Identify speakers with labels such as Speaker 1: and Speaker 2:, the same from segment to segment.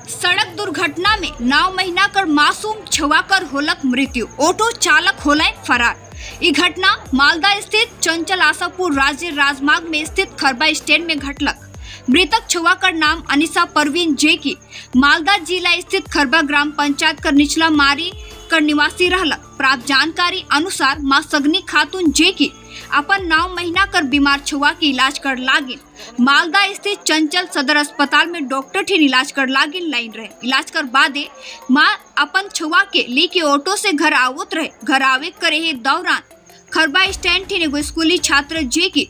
Speaker 1: सड़क दुर्घटना में 9 महीना कर मासूम छुआ कर होलक मृत्यु, ऑटो चालक होलै फरार। ये घटना मालदा स्थित चंचल आशापुर राज्य राजमार्ग में स्थित खरबा स्टैंड में घटलक। मृतक छुआ कर नाम अनिसा परवीन जे की मालदा जिला स्थित खरबा ग्राम पंचायत कर निचला मारी कर निवासी रहलक। प्राप्त जानकारी अनुसार मां सगनी खातून जे की अपन 9 महीना कर बीमार छुआ के इलाज कर लागिन मालदा स्थित चंचल सदर अस्पताल में डॉक्टर ठिन इलाज कर लागिन लाइन रहे। इलाज कर बादे मां अपन छुआ के लेके ऑटो से घर आवत रहे। घर आवे करे हे दौरान खरबा स्टैंड ठिन एगो स्कूली छात्र जे की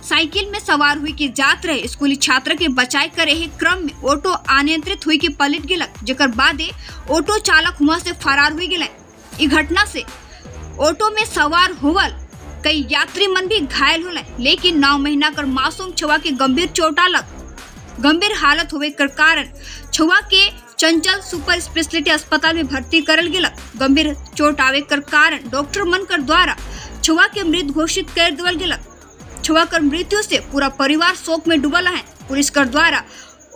Speaker 1: साइकिल में सवार हुई के जात रहे। स्कूली छात्र के बचाए करे हे क्रम में ऑटो अनियंत्रित हुई के पलट गेलक, जेकर बादे ऑटो चालक हुआ से फरार हुई गेलै। ई घटना से ऑटो में सवार होवल कई यात्री मन भी घायल होले, लेकिन 9 महीना कर मासूम छुआ के गंभीर चोट आलक। गंभीर हालत होवे कर कारण छुआ के चंचल सुपर स्पेशलिटी अस्पताल में भर्ती करल गेलक। गंभीर चोट आवे कर कारण डॉक्टर मन कर द्वारा छुआ के मृत घोषित कर देवल गेलक। छुआ कर मृत्यु से पूरा परिवार शोक में डूबल है। पुलिस कर द्वारा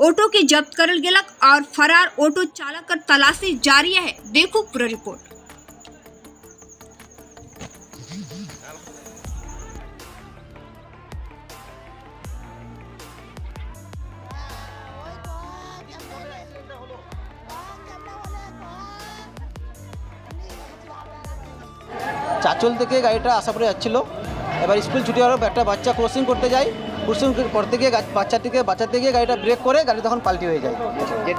Speaker 1: ऑटो के जब्त करल गेलक और फरार ऑटो चालक कर तलाशी जारी है। देखो पूरा रिपोर्ट।
Speaker 2: চাচল থেকে গাড়িটা আশাপুরে যাচ্ছিল। এবার স্কুল ছুটি হওয়ার পর একটা বাচ্চা ক্রসিং করতে যায়। ক্রসিং করতে গিয়ে বাচ্চাটিকে বাঁচাতে গিয়ে গাড়িটা ব্রেক করে গাড়ি তখন পাল্টি হয়ে যায়।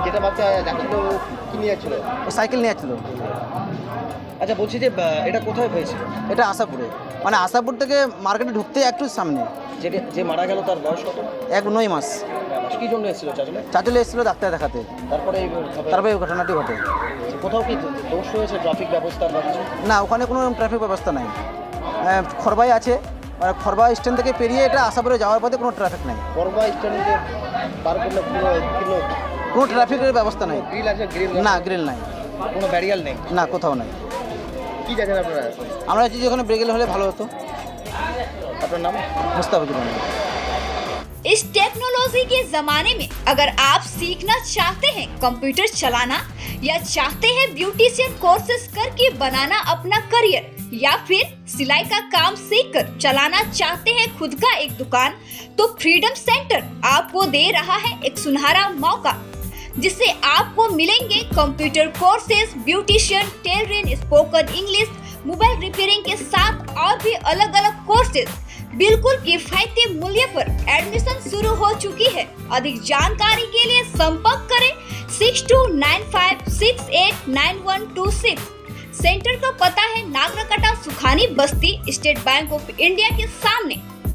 Speaker 3: যেটা বাচ্চা যাচ্ছিল ও কি নিয়ে যাচ্ছিল?
Speaker 2: ও সাইকেল নিয়ে যাচ্ছিল।
Speaker 3: আচ্ছা, বলছি যে এটা কোথায় হয়েছিল?
Speaker 2: এটা আশাপুরে, মানে আশাপুর থেকে মার্কেটে ঢুকতে একটু সামনে।
Speaker 3: যেটা যে মারা গেল তার বয়স কত?
Speaker 2: 1-9 মাস।
Speaker 3: কি জন্য এসেছিল চাচলে?
Speaker 2: চাচলে এসেছিলো ডাক্তার দেখাতে।
Speaker 3: তারপরে
Speaker 2: তারপরে এই ঘটনাটি ঘটে।
Speaker 3: কোথাও কি দোষ হয়েছে ট্রাফিক ব্যবস্থার বা কিছু?
Speaker 2: না, ওখানে কোনো ট্রাফিক ব্যবস্থা নাই। খরবাই আছে, মানে খরবা স্ট্যান্ড থেকে পেরিয়ে এটা আশাপুরে যাওয়ার পথে কোনো ট্রাফিক নাই।
Speaker 3: বড়বা স্ট্যান্ডে পার করলে
Speaker 2: কোনো ট্রাফিকের ব্যবস্থা নাই।
Speaker 3: গ্রিল আছে? গ্রিল
Speaker 2: না, গ্রিল নাই।
Speaker 3: কোনো ব্যারিয়ার নেই?
Speaker 2: না, কোথাও নাই।
Speaker 3: কি চাইছেন আপনারা?
Speaker 2: আমরা যদি ওখানে ব্রেক হলে ভালো হতো।
Speaker 3: আপনার নাম?
Speaker 2: মুস্তাফিজুর রহমান।
Speaker 1: इस टेक्नोलॉजी के जमाने में अगर आप सीखना चाहते हैं कंप्यूटर चलाना या चाहते हैं ब्यूटिशियन कोर्सेज करके बनाना अपना करियर या फिर सिलाई का काम सीखकर चलाना चाहते हैं खुद का एक दुकान, तो फ्रीडम सेंटर आपको दे रहा है एक सुनहरा मौका, जिससे आपको मिलेंगे computer courses, beautician, tailoring, spoken English, mobile repairing के साथ और भी अलग अलग कोर्सेज बिल्कुल किफायती मूल्य पर। एडमिशन शुरू हो चुकी है। अधिक जानकारी के लिए संपर्क करें 6295689126। सेंटर का पता है नागरकटा सुखानी बस्ती, स्टेट बैंक ऑफ इंडिया के सामने।